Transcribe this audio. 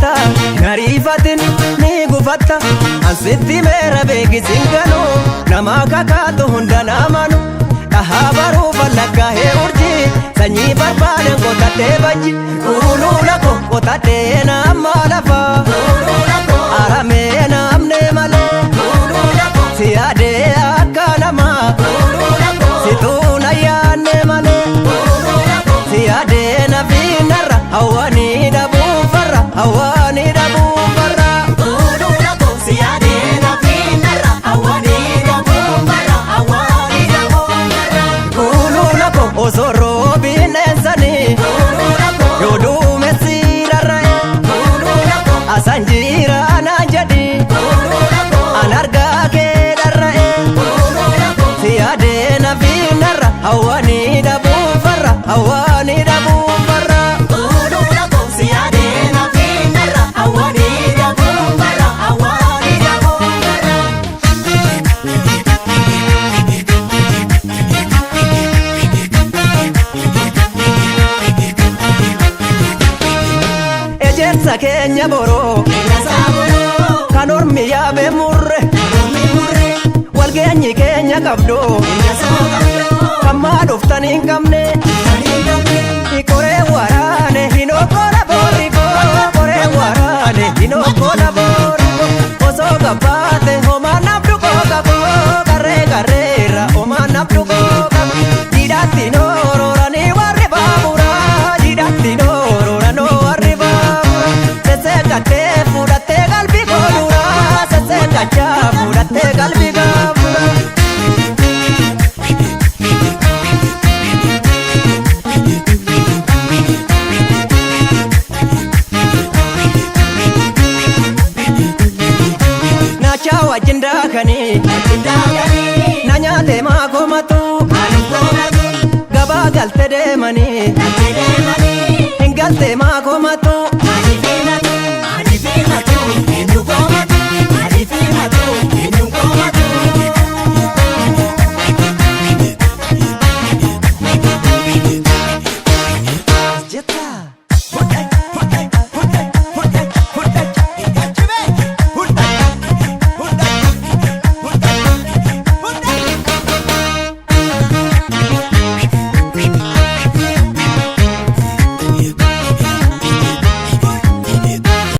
Argatta nariifatin ni gufatta ansitti meera beekisin ganu nama kakaatu hunda namanu dhahaa baruu ballaggaahee urjii sanyii barbaadan qotadhee bajji kuuluula ko qotadhee nama lafa aramee namne malee si yaadee akka namaa situun ayyaanne malee si yaadee nafiinarra hawwaanii dhabuun farra hawwaanii dhabuun farra. Kuuluula ko osoo roobiin eessanii yoo duumessi rarra'e asan jira anaan jedhi an argaa kee dharra'e si yaadee nafiinarra hawwaanii dhabuun farra hawwaanii dhabuun farra. Ejersa keenya boroo kan ormi yaabe murre walgeenyi keenya qabdu kan maa dhuftan hin qabne qoree waraane hin okkola boorikoo qoree waraane hin okkola boorikoo osoo gabbaate homaa nabdu qoqaboo qarree qarreerra homaa nabdu qoqabo jidhaatti noororanii warri baaburaa jidhaatti noororanii warri baaburaa sesseeqattee fudhattee qalbii kooluraa sesseeqachaa fudhattee qalbii gaafuraa. Naachaa wajjin daakanii na nyaate maa komatu gabaa galte deemanii hin galte maa komatu.